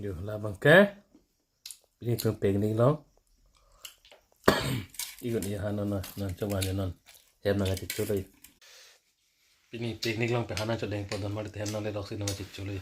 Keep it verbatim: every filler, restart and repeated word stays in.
Yo, labang ke. Pini tum picnic long. Igun iya hanon na, non coba aja non. Hem nangkachecholo. Pini picnic long pe hanan chodeng po don mari hem nang le loksi nangkachecholo.